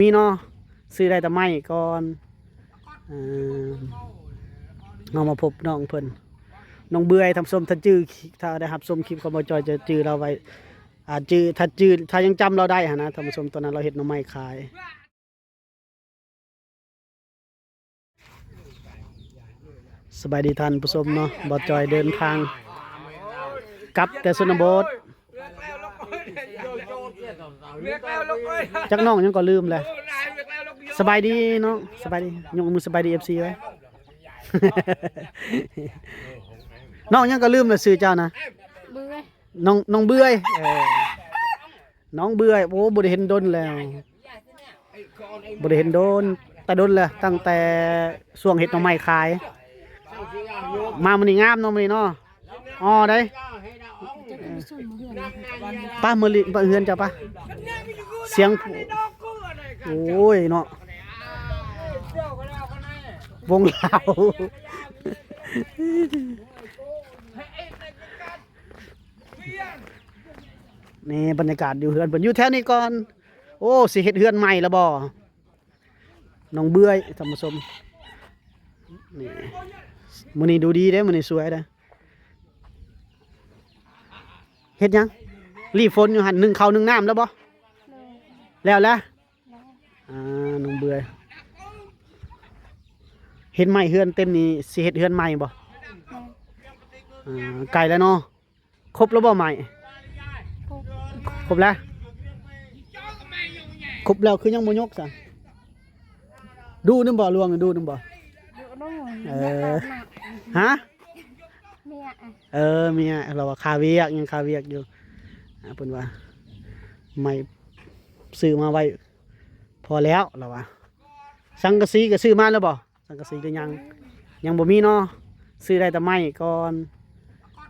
ມີເນາະ ຊື້ໄດ້ແຕ່ໄມ້ກ່ອນ. ເອີ ເຮົາມາພົບນ້ອງເພິ່ນ ນ້ອງເບື່ອຍ. ທ່ານຜູ້ຊົມ ຖ້າຈື່ ຖ້າໄດ້ຮັບຊົມຄລິບຂອງບ່າວຈອຍຈະຈື່ລາວໄວ້ ອາ ຈື່ ຖ້າຈື່ ຖ້າຍັງຈຳລາວໄດ້ຫັ້ນນະທ່ານຜູ້ຊົມ, ຕອນນັ້ນລາວເຮັດໜໍ່ໄມ້ຂາຍ. ສະບາຍດີທ່ານຜູ້ຊົມເນາະ, ບ່າວຈອຍເດີນທາງກັບແຕ່ຊົນນະບົດ. ຈັກນ້ອງຫຍັງກໍລືມແລ້ວ. ສະບາຍດີນ້ອງ, ສະບາຍດີ, ຍົກມືສະບາຍດີເອັຟຊີໄວ້. ນ້ອງຫຍັງກໍລືມແລ້ວຊື່ເຈົ້ານະ. ເບື່ອຍ. ນ້ອງ ນ້ອງເບື່ອຍ. ເອີ ນ້ອງເບື່ອຍ. ໂອ້ ບໍ່ໄດ້ເຫັນດົນແລ້ວ. ບໍ່ໄດ້ເຫັນໂດນ ແຕ່ດົນແລ້ວ, ຕັ້ງແຕ່ຊ່ວງເຮັດໜໍ່ໄມ້ຂາຍ. ມາມື້ນີ້ງາມເນາະ ມື້ນີ້ເນາະ. ອໍ ໄດ້ ປະ ມື້ລີ້ ປະເຮືອນເຈົ້າປະ. ສຽງ ໂອ້ຍເນາະ ວົງລາວ. ນີ້ບັນຍາກາດຢູ່ເຮືອນເພິ່ນ ຢູ່ແຖວນີ້ກ່ອນ. ໂອ້ ຊິເຮັດເຮືອນໃໝ່ລະບໍ່? ນ້ອງເບື່ອຍ ທ່ານຜູ້ຊົມ. ນີ້ ມື້ນີ້ດູດີເດ້, ມື້ນີ້ສວຍເດ້. ເຮັດຫຍັງ? ລີ້ຝົນຢູ່ຫັ້ນ. ໜຶ້ງເຂົ້າໜຶ້ງນ້ຳແລ້ວບໍ່? ໂດຍ. ແລ້ວລະ? ໂດຍ. ອ່າ ນ້ອງເບື່ອຍ ເຫັນໄມ້ເຮືອນເຕັມນີ້ ຊິເຮັດເຮືອນໃໝ່ບໍ່? ໂດຍ. ອ່າ ໃກ້ແລ້ວເນາະ. ຄົບແລ້ວບໍ່ໄມ້? ຄົບ. ຄົບແລ້ວ? ຄົບແລ້ວຄືຍັງບໍ່ຍົກຊະ? ດູນຳບໍ່? ລວງດູນຳບໍ່? ດູນຳ. ເອີ ຮະ? ເມຍ. ເອີ ເມຍ ລາວວ່າຄາວຽກ ຍັງຄາວຽກຢູ່. ອ່າ ເພິ່ນວ່າໄມ້ຊື້ມາໄວ້ພໍແລ້ວ ລາວວ່າ. ສັງກະສີກໍຊື້ມາແລ້ວບໍ່? ສັງກະສີກໍຍັງ ຍັງບໍ່ມີເນາະ, ຊື້ໄດ້ແຕ່ໄມ້ກ່ອນ.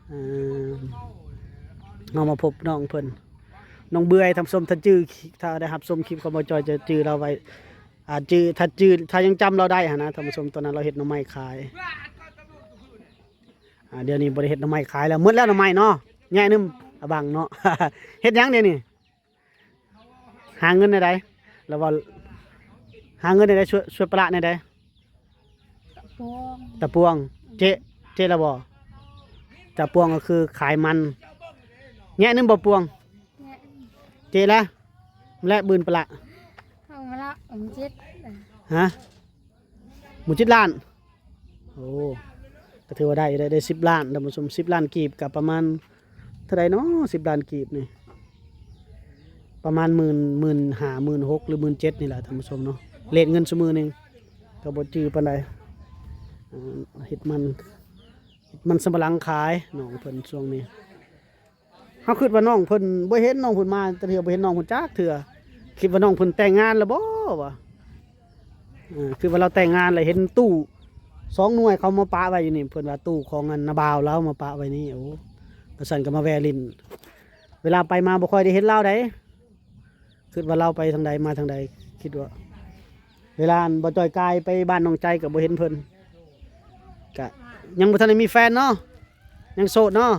ເອີ ເຮົາມາພົບນ້ອງເພິ່ນ ນ້ອງເບື່ອຍ. ທ່ານຜູ້ຊົມ ຖ້າຈື່ ຖ້າໄດ້ຮັບຊົມຄລິບຂອງບ່າວຈອຍຈະຈື່ລາວໄວ້ ອາ ຈື່ ຖ້າຈື່ ຖ້າຍັງຈຳລາວໄດ້ຫັ້ນນະທ່ານຜູ້ຊົມ, ຕອນນັ້ນລາວເຮັດໜໍ່ໄມ້ຂາຍ. ອາ ດຽວນີ້ບໍ່ໄດ້ເຮັດໜໍ່ໄມ້ຂາຍແລ້ວ, ໝົດແລ້ວໜໍ່ໄມ້ເນາະ. ແຍະໜຶ່ງອະບັງເນາະ. ເຮັດຫຍັງດຽວນີ້? ຫາເງິນແນວໃດ? ລາວວ່າ ຫາເງິນແນວໃດ? ຊ່ວຍ ຊ່ວຍປະລະແນວໃດ? ຕະປວງ. ຕະປວງ. ເຈະ ເຈະລະບໍ່? ຕະປວງກໍຄືຂາຍມັນ. ແຍະໜຶ່ງບໍ່ປວງ? ແຍະ. ເຈະລະ ແລະ ບືນປະລະ. ເອົາມາລະ ເອົາເຈັດ. ຮະ? ໝູ່ເຈັດລ້ານ. ໂອ້ ກໍຖືວ່າໄດ້ ໄດ້ ໄດ້ສິບລ້ານທ່ານຜູ້ຊົມ, ສິບລ້ານກີບກໍປະມານເທົ່າໃດເນາະ? ສິບລ້ານກີບນີ້ປະມານໝື່ນ ໝື່ນຫ້າ ໝື່ນຫົກ ຫຼື ໝື່ນເຈັດນີ້ແຫຼະທ່ານຜູ້ຊົມເນາະ, ເລດເງິນຊຸມື້ນີ້ກໍບໍ່ຈື່ປານໃດ. ເອີ ເຮັດມັນ ເຮັດມັນສຳປະຫຼັງຂາຍນ້ອງເພິ່ນຊ່ວງນີ້. ເຮົາຄິດວ່ານ້ອງເພິ່ນ ບໍ່ເຫັນນ້ອງເພິ່ນມາຈັກເທື່ອ, ບໍ່ເຫັນນ້ອງເພິ່ນຈັກເທື່ອ, ຄິດວ່ານ້ອງເພິ່ນແຕ່ງງານແລ້ວບໍ່ວະ? ເອີ ຄືວ່າລາວແຕ່ງງານແລ້ວ ເຫັນຕູ້ສອງໜ່ວຍເຂົາມາປະໄວ້ຢູ່ນີ້, ເພິ່ນວ່າຕູ້ຂອງອັນນ້າບ່າວລາວມາປະໄວ້ນີ້. ໂອ້ ກະຊັ້ນກໍມາແວ່ຫຼິ້ນ, ເວລາໄປມາບໍ່ຄ່ອຍໄດ້ເຫັນລາວໃດ. ຄິດວ່າລາວໄປທາງໃດມາທາງໃດ, ຄິດວ່າ ເວລາອັນບໍ່ຈ່ອຍກາຍໄປບ້ານນ້ອງໃຈກໍບໍ່ເຫັນເພິ່ນ. ກະຍັງບໍ່ທັນໄດ້ມີແຟນເນາະ, ຍັງໂສດເນາະ.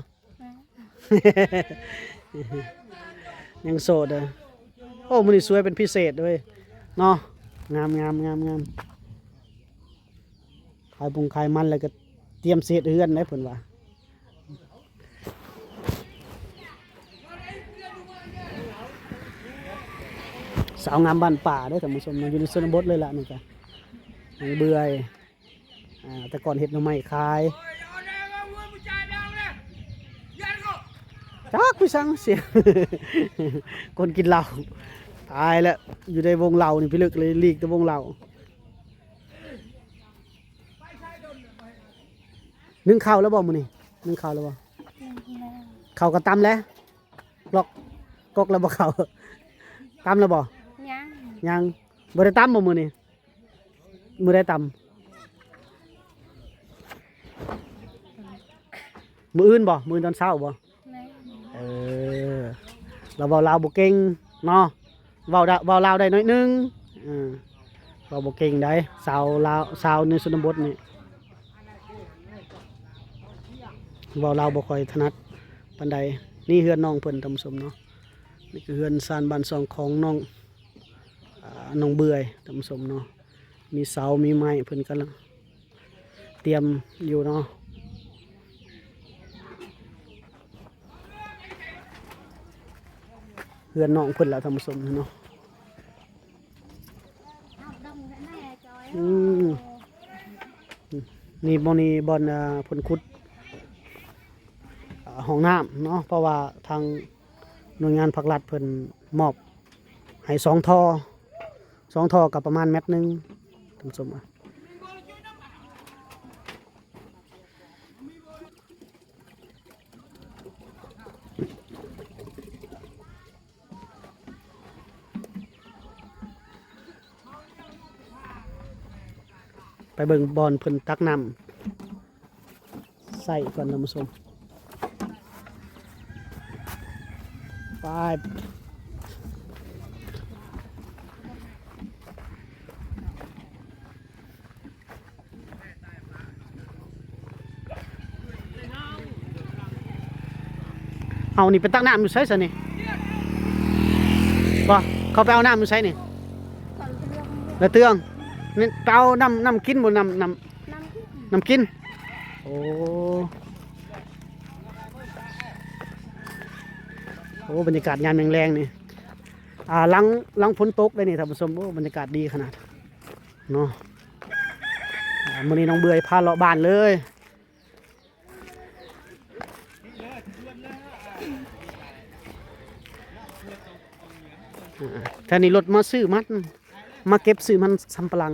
ຍັງໂສດເດີ. ໂອ້ ມື້ນີ້ສວຍເປັນພິເສດເວີຍເນາະ. ງາມໆໆໆ. ຂາຍປຸງຂາຍມັນ ແລ້ວກໍຕຽມຊິເຮັດເຮືອນເດ້ເພິ່ນວ່າ. ສາວງາມບ້ານປ່າເດ້ທ່ານຜູ້ຊົມເນາະ, ຢູ່ໃນຊົນນະບົດເລີຍລະ. ນີ້ກະ ນ້ອງເບື່ອຍ ອ່າ ແຕ່ກ່ອນເຮັດໜໍ່ໄມ້ຂາຍ. ຈັກໄປສັງ ສຽງ ຄົນກິນເຫຼົ້າ. ຕາຍແລ້ວ, ຢູ່ໃນວົງເຫຼົ້ານີ້ ພິລຶກເລີຍ, ຫຼີກແຕ່ວົງເຫຼົ້າ. ໜຶ້ງເຂົ້າແລ້ວບໍ່ມື້ນີ້? ໜຶ້ງເຂົ້າແລ້ວບໍ່? ໜຶ້ງແລ້ວ. ເຂົ້າກໍຕຳແລ້ວ? ກອກ ກອກແລ້ວບໍ່ເຂົ້າ? ຕຳແລ້ວບໍ່? ຍັງ. ຍັງ. ບໍ່ໄດ້ຕຳບໍ່ມື້ນີ້? ມື້ໃດຕຳ? ມື້ອື່ນບໍ່? ມື້ອື່ນຕອນເຊົ້າບໍ່? ແມ່ນ. ເອີ ລາວເວົ້າລາວບໍ່ເກັ່ງເນາະ, ເວົ້າ ເວົ້າລາວໄດ້ໜ້ອຍໜຶ່ງ. ເອີ ເວົ້າບໍ່ເກັ່ງໃດ໋ ສາວລາວ ສາວໃນຊົນນະບົດນີ້ ເວົ້າລາວບໍ່ຄ່ອຍຖະໜັດປານໃດ. ນີ້ເຮືອນນ້ອງເພິ່ນທ່ານຜູ້ຊົມເນາະ, ນີ້ຄືເຮືອນຊານບ້ານຊ່ອງຂອງນ້ອງ ອ່າ ໜອງເບື່ອຍ ທ່ານຜູ້ຊົມເນາະ ມີເສົາມີໄມ້ ເພິ່ນກຳລັງຕຽມຢູ່ເນາະ ເຮືອນນ້ອງເພິ່ນລະ ທ່ານຜູ້ຊົມເນາະ. ອືມ ນີ້ ບ່ອນນີ້ບ່ອນ ອ່າ ເພິ່ນຂຸດ ອ່າ ຫ້ອງນ້ຳເນາະ ເພາະວ່າທາງໜ່ວຍງານພາກລັດເພິ່ນມອບໃຫ້ສອງທໍ່ ສອງທໍ່ກໍປະມານແມັດໜຶ່ງ ທ່ານຜູ້ຊົມ. ໄປເບິ່ງບ່ອນເພິ່ນຕັກນ້ຳໃສ່ກ່ອນ ທ່ານຜູ້ຊົມ ໄປ. ເອົາ ນີ້ໄປຕັກນ້ຳຢູ່ໃສຊະນີ້? ບໍ່ ເຂົາໄປເອົານ້ຳຢູ່ໃສນີ້? ລະເຕືອງ ນີ້ໄປເອົານ້ຳ ນ້ຳກິນບໍ່? ນ້ຳ ນ້ຳ ນ້ຳກິນ ໂອ້ ໂອ້ ບັນຍາກາດຍາມແລງໆນີ້ ອ່າ ຫຼັງ ຫຼັງຝົນຕົກໄດ໋ນີ້ ທ່ານຜູ້ຊົມ ໂອ້ ບັນຍາກາດດີຂະໜາດເນາະ. ອ່າ ມື້ນີ້ນ້ອງເບື່ອຍພາເລາະບ້ານເລີຍ ອ່າ ແຖວນີ້ລົດມາຊື້ມັນ ມາເກັບຊື້ມັນສຳປະຫຼັງ.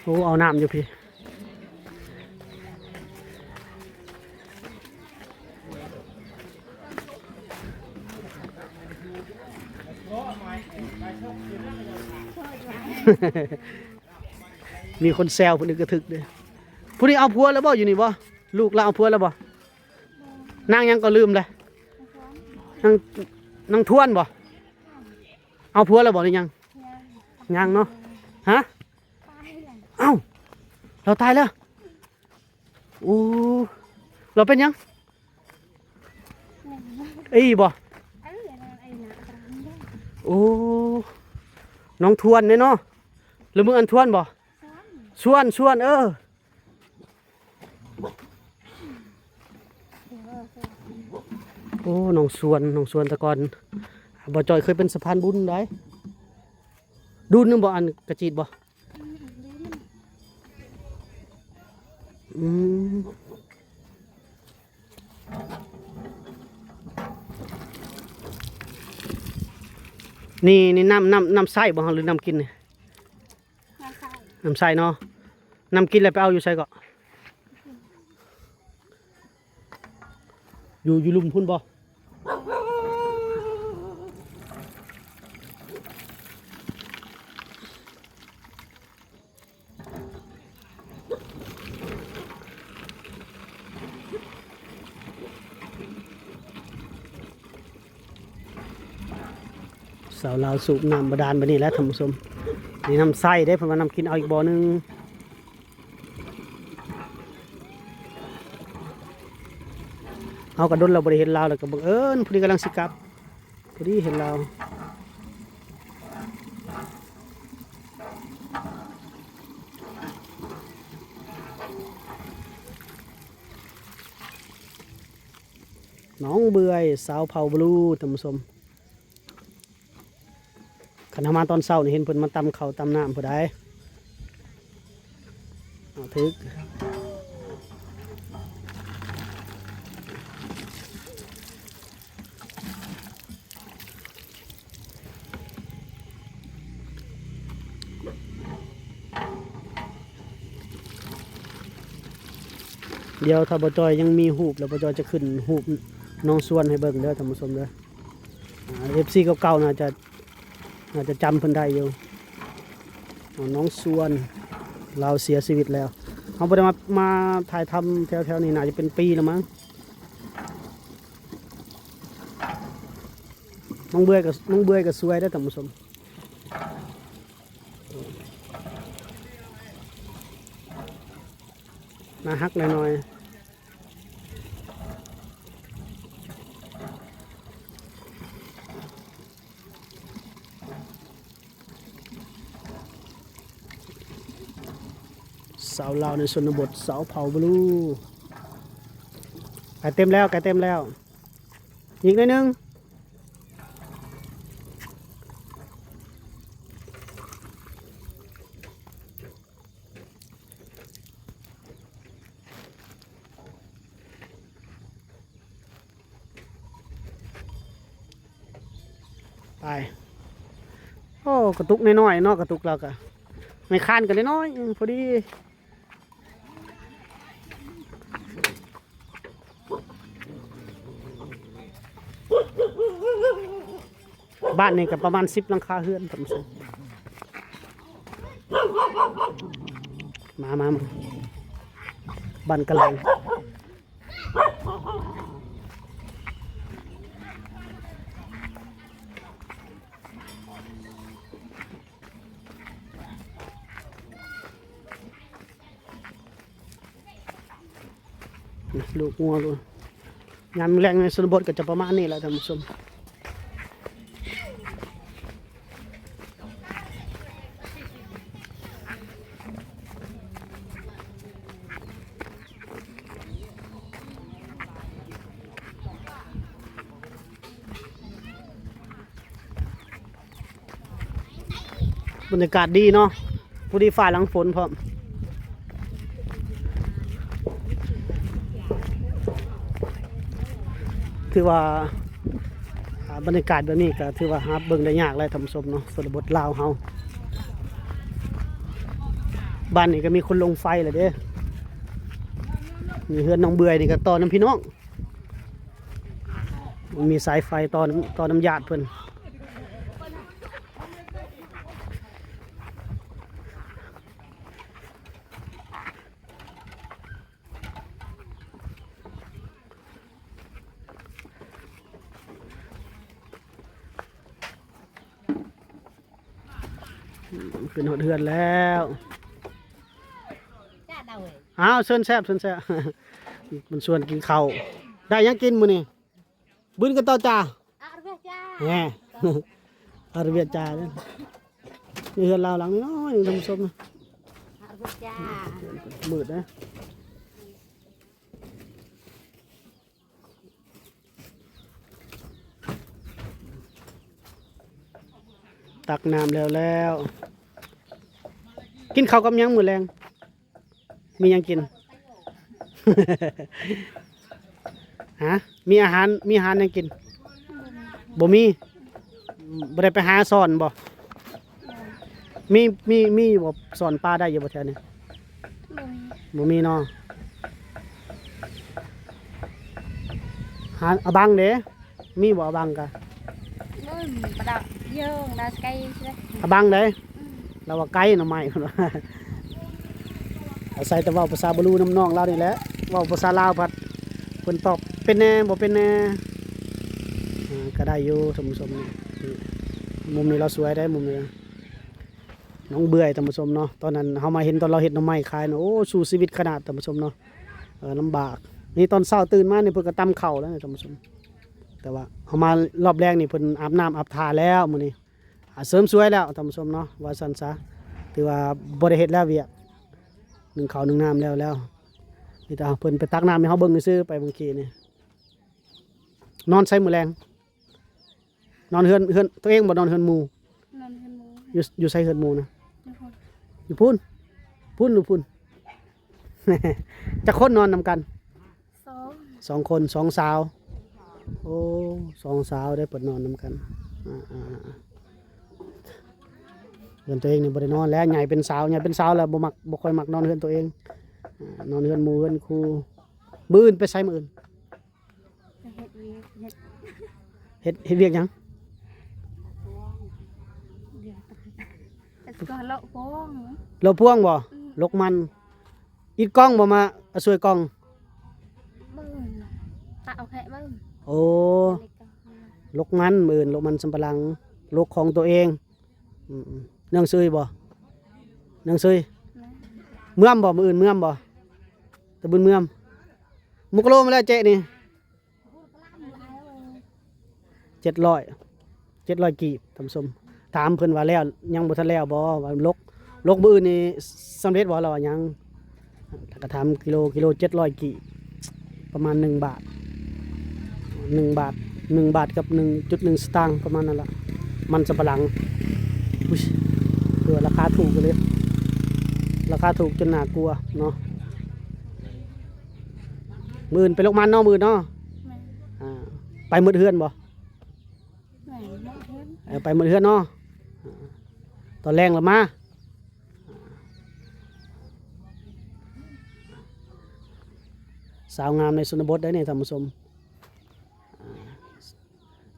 ໂອ້ ເອົານ້ຳຢູ່ພີ້. ມີຄົນແຊວຜູ້ໜຶ່ງກະທຶກເດ້. ຜູ້ນີ້ເອົາຜົວແລ້ວບໍ່? ຢູ່ນີ້ບໍ່? ລູກລາວເອົາຜົວແລ້ວບໍ່? ນາງຫຍັງກໍລືມແລ້ວ. ນາງ ນາງທວນບໍ່? ເອົາຜົວແລ້ວບໍ່ ຫຼືຍັງ? ຍັງເນາະ. ຮະ? ເອົ້າ ລາວຕາຍແລ້ວ. ໂອ້ ລາວເປັນຫຍັງ? ເອີ ບໍ່? ໂອ້ ນ້ອງທວນເດ້ເນາະ. ຫຼືມຶງອັນທວນບໍ່? ຊວນ ຊວນ ເອີ. ໂອ້ ນ້ອງຊວນ ນ້ອງຊວນ ແຕ່ກ່ອນ ບ່າວຈ່ອຍເຄີຍເປັນສະພານບຸນໄດ໋. ດູນໜຶ່ງບໍ່ ອັນກະຈີດບໍ່? ອືມ ນີ້ ນີ້ນ້ຳ ນ້ຳ ນ້ຳໃຊ້ບໍ່ ຫຼືນ້ຳກິນນີ້? ນ້ຳໃຊ້ ນ້ຳໃຊ້ເນາະ. ນ້ຳກິນແລ້ວໄປເອົາຢູ່ໃສເກາະ? ຢູ່ ຢູ່ລຸ່ມພຸ້ນບໍ່? ຊາວລາວສູບນ້ຳບາດານບາດນີ້ແຫຼະທ່ານຜູ້ຊົມ. ນີ້ນ້ຳໃຊ້ເດ້ ເພິ່ນວ່ານ້ຳກິນເອົາອີກບໍ່ໜຶ່ງ. ເຮົາກໍດົນແລ້ວບໍ່ໄດ້ເຫັນລາວ ແລ້ວກໍບັງເອີນພໍດີກຳລັງຊິກັບ ພໍດີເຫັນລາວ. ໜອງເບື່ອຍ ຊາວເຜົ່າບລູ ທ່ານຜູ້ຊົມ. ຄັນເຮົາມາຕອນເຊົ້ານີ້ ເຫັນເພິ່ນມາຕຳເຂົ້າຕຳນ້ຳພຸ້ນໃດ໋. ເອົາ ຖືກ ດຽວຖ້າບໍ່ຈ່ອຍຍັງມີຮູບ ແລ້ວບໍ່ຈ່ອຍຈະຂຶ້ນຮູບນ້ອງຊວນໃຫ້ເບິ່ງເດີທ່ານຜູ້ຊົມເດີ. ອ່າ ເອັຟຊີ ເກົ່າໆ ໜ້າຈະ ໜ້າຈະຈຳເພິ່ນໄດ້ຢູ່. ນ້ອງຊວນ ລາວເສຍຊີວິດແລ້ວ. ເຮົາບໍ່ໄດ້ມາ ມາຖ່າຍທຳແຖວໆນີ້ ໜ້າຈະເປັນປີແລ້ວມັງ. ນ້ອງເບື່ອຍກໍ ນ້ອງເບື່ອຍກໍສວຍເດ້ທ່ານຜູ້ຊົມ. ໜ້າຮັກໜ້ອຍໆ. ສາວລາວໃນຊົນນະບົດ ສາວເຜົ່າບລູ. ໃກ້ເຕັມແລ້ວ ໃກ້ເຕັມແລ້ວ ອີກໜ້ອຍໜຶ່ງ. ໄປ. ໂອ້ ກະຕຸກນ້ອຍໆເນາະ ກະຕຸກລາວກະ ໄມ້ຄານກະນ້ອຍໆ ພໍດີ. ບ້ານນີ້ກໍປະມານສິບຫຼັງຄາເຮືອນ ທ່ານຜູ້ຊົມ. ມາ ມາ ມາ ບ້ານກະແລງ. ລູກງົວ ລູກ ຍາມແລງໃນຊົນນະບົດກໍຈະປະມານນີ້ແຫຼະ ທ່ານຜູ້ຊົມ. ບັນຍາກາດດີເນາະ ພໍດີຟ້າຫຼັງຝົນພ້ອມ. ຖືວ່າ ອ່າ ບັນຍາກາດແບບນີ້ກໍຖືວ່າຫາເບິ່ງໄດ້ຍາກແຫຼະ ທ່ານຜູ້ຊົມເນາະ ຊົນນະບົດລາວເຮົາ. ບ້ານນີ້ກໍມີຄົນລົງໄຟແລ້ວເດ້ ມີເຮືອນນ້ອງເບື່ອຍນີ້ກໍຕໍ່ນຳພີ່ນ້ອງ. ມີສາຍໄຟຕໍ່ ຕໍ່ນຳຍາດເພິ່ນ. ຂຶ້ນຮອດເຮືອນແລ້ວ. ອ້າວ ເຊີນແຊບ ເຊີນແຊບ. ມັນຊວນກິນເຂົ້າ. ໄດ້ຫຍັງກິນມື້ນີ້? ບືນກັນຕໍ່ຈ້າ. ອາລະເວຍຈ້າ ແນ່ ອາລະເວຍຈ້າເດ້. ນີ້ເຮືອນລາວຫຼັງນ້ອຍໆ ທ່ານຜູ້ຊົມນະ. ອາລະເວຍຈ້າ ມືດເດ້. ຕັກນ້ຳແລ້ວແລ້ວ. ກິນເຂົ້າກັບຫຍັງມື້ແລງ? ມີຫຍັງກິນ? ຮະ? ມີອາຫານ ມີອາຫານຫຍັງກິນ? ບໍ່ມີ. ບໍ່ໄດ້ໄປຫາຊ່ອນບໍ່? ມີ ມີ ມີຢູ່ບໍ່? ຊ່ອນປາໄດ້ຢູ່ບໍ່ແຖວນີ້? ບໍ່ມີ ບໍ່ມີເນາະ. ຫາ ອາບັງເດ້? ມີບໍ່ອາບັງກະ? ບໍ່ ປະດັບເຢີງດາສະໄກ. ອາບັງໃດ? ອືມ ລາວວ່າໄກໜໍ່ໄມ້ ເພິ່ນວ່າ. ອາໄສແຕ່ເວົ້າພາສາບາລູນຳນ້ອງລາວນີ້ແຫຼະ ເວົ້າພາສາລາວພັດເພິ່ນຕອບເປັນແດ່ ບໍ່ເປັນແດ່. ເອີ ກະໄດ້ຢູ່ທ່ານຜູ້ຊົມ. ມຸມນີ້ລາວສວຍໄດ໋ ມຸມນີ້. ໜອງເບື່ອຍ ທ່ານຜູ້ຊົມເນາະ. ຕອນນັ້ນເຮົາມາເຫັນຕອນລາວເຮັດໜໍ່ໄມ້ຂາຍນະ ໂອ້ ສູ້ຊີວິດຂະໜາດ ທ່ານຜູ້ຊົມເນາະ. ເອີ ລຳບາກ. ນີ້ຕອນເຊົ້າຕື່ນມານີ້ເພິ່ນກໍຕຳເຂົ້າແລ້ວນະ ທ່ານຜູ້ຊົມ. ແຕ່ວ່າເຮົາມາລອບແລງນີ້ເພິ່ນອາບນ້ຳອາບທ່າແລ້ວມື້ນີ້. ອາ ເສີມສວຍແລ້ວທ່ານຜູ້ຊົມເນາະ ວ່າຊັ້ນຊະ. ຖືວ່າບໍ່ໄດ້ເຮັດແລ້ວວຽກ ໜຶ້ງເຂົ້າໜຶ້ງນ້ຳແລ້ວ ແລ້ວ. ມີແຕ່ເພິ່ນໄປຕັກນ້ຳໃຫ້ເຮົາເບິ່ງຊື່ໆ ໄປເມື່ອກີ້ນີ້. ນອນໃສມື້ແລງ? ນອນເຮືອນ ເຮືອນຕົວເອງບໍ່ ນອນເຮືອນໝູ່? ນອນເຮືອນໝູ່. ຢູ່ ຢູ່ໃສເຮືອນໝູ່ນະ? ຢູ່ພຸ້ນ ຢູ່ພຸ້ນ ພຸ້ນ ຢູ່ພຸ້ນ. ຈັກຄົນນອນນຳກັນ? ສອງ ສອງຄົນ ສອງສາວ. ໂອ້ ສອງສາວເດ້ ເພິ່ນນອນນຳກັນ. ອ່າໆໆ ເຮືອນຕົວເອງນີ້ບໍ່ໄດ້ນອນແລ້ວ ໃຫຍ່ເປັນສາວ ໃຫຍ່ເປັນສາວແລ້ວບໍ່ມັກ ບໍ່ຄ່ອຍມັກນອນເຮືອນຕົວເອງ. ອ່າ ນອນເຮືອນໝູ່ເຮືອນຄູ່. ມື້ອື່ນໄປໃສມື້ອື່ນ? ເຮັດວຽກ ເຮັດ ເຮັດ ເຮັດວຽກຫຍັງ? ເລາະພວງ ເລາະພວງບໍ່? ອືມ ລົກມັນ. ອິດກ້ອງບໍ່ ມາ ມາຊ່ວຍກ້ອງ? ເບິ່ງ ປະເອົາແພະເບິ່ງ. ໂອ້ ລົກມັນ ມື້ອື່ນລົກມັນສຳປະຫຼັງ ລົກຂອງຕົວເອງ. ອືມໆ ເນື່ອງຊຶຍບໍ່? ເນື່ອງຊຶຍ. ແມ່ນ. ເມືອມບໍ່? ມື້ອື່ນເມືອມບໍ່? ຕະບຶນເມືອງ ໝົກກະໂລມາແລ້ວເຈນີ້ ເຈັດຮ້ອຍ ເຈັດຮ້ອຍກີບ ທ່ານຜູ້ຊົມ. ຖາມເພິ່ນວ່າແລ້ວ ຍັງບໍ່ທັນແລ້ວບໍ່ ວ່າຫຼົກ ຫຼົກມື້ອື່ນນີ້ສຳເລັດບໍ່ ລາວວ່າຍັງ. ແລ້ວກໍຖາມກິໂລ ກິໂລເຈັດຮ້ອຍກີບ ປະມານໜຶ່ງບາດ ໜຶ່ງບາດ ໜຶ່ງບາດກັບໜຶ່ງຈຸດໜຶ່ງສະຕາງ ປະມານນັ້ນລະ. ມັນສຳປະຫຼັງ ອຸ້ຍ ຄືວ່າລາຄາຖືກເລີຍ ລາຄາຖືກຈົນໜ້າກົວເນາະ. ມື້ອື່ນໄປລົກມັນເນາະ ມື້ອື່ນເນາະ. ແມ່ນ ອ່າ ໄປໝົດເຮືອນບໍ່? ແມ່ນ ໝົດເຮືອນ ເອີ ໄປໝົດເຮືອນເນາະ. ອ່າ ຕອນແລງລະມາ ສາວງາມໃນຊົນນະບົດໄດ໋ນີ້ ທ່ານຜູ້ຊົມ. ອ່າ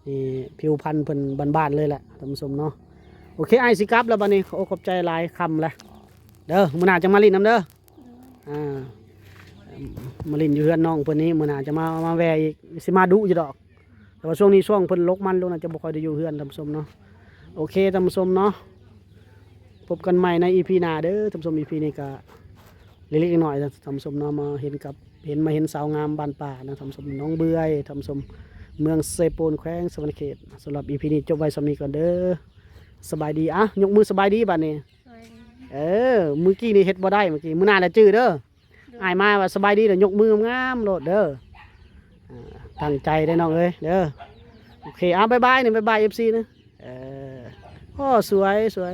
ນີ້ຜິວພັນເພິ່ນບ້ານໆເລີຍແຫຼະ ທ່ານຜູ້ຊົມເນາະ. ໂອເຄ ອ້າຍຊິກັບແລ້ວບັດນີ້ ຂໍຂອບໃຈຫຼາຍ ຄ່ຳແລ້ວເດີ. ມື້ໜ້າຈັ່ງມາຫຼິ້ນນຳເດີ. ອ່າ ມາຫຼິ້ນຢູ່ເຮືອນນ້ອງເພິ່ນນີ້ ມື້ໜ້າຈະມາ ມາແວ່ອີກ ຊິມາດຸຢູ່ດອກ. ແຕ່ວ່າຊ່ວງນີ້ຊ່ວງເພິ່ນລົກມັນລົງ ອາດຈະບໍ່ຄ່ອຍໄດ້ຢູ່ເຮືອນ ທ່ານຜູ້ຊົມເນາະ. ໂອເຄ ທ່ານຜູ້ຊົມເນາະ ພົບກັນໃໝ່ໃນອີພີໜ້າເດີທ່ານຜູ້ຊົມ. ອີພີນີ້ກະເລັກໆນ້ອຍໆ ທ່ານຜູ້ຊົມເນາະ ມາເຫັນກັບ ເຫັນ ມາເຫັນສາວງາມບ້ານປ່ານະທ່ານຜູ້ຊົມ ໜອງເບືອຍ ທ່ານຜູ້ຊົມ ເມືອງເຊໂປນ ແຂວງສະຫວັນນະເຂດ. ສຳລັບອີພີນີ້ຈົບໄວ້ສ່ຳນີ້ກ່ອນເດີ. ສະບາຍດີ ອ່ະ ຍົກມືສະບາຍດີບາດນີ້. ເອີ ມື້ກີ້ນີ້ເຮັດບໍ່ໄດ້ ມື້ກີ້ ມື້ໜ້າລະຈື່ເດີ. ໂດຍ ອ້າຍມາວ່າສະບາຍດີ ແລ້ວຍົກມືງາມໆໂລດເດີ. ອ່າ ຕັ້ງໃຈເດີນ້ອງເອີຍເດີ. ໂອເຄ ເອົາ ບາຍບາຍນີ້ ບາຍບາຍເອັຟຊີນະ. ເອີ ໂອ້ ສວຍ ສວຍ.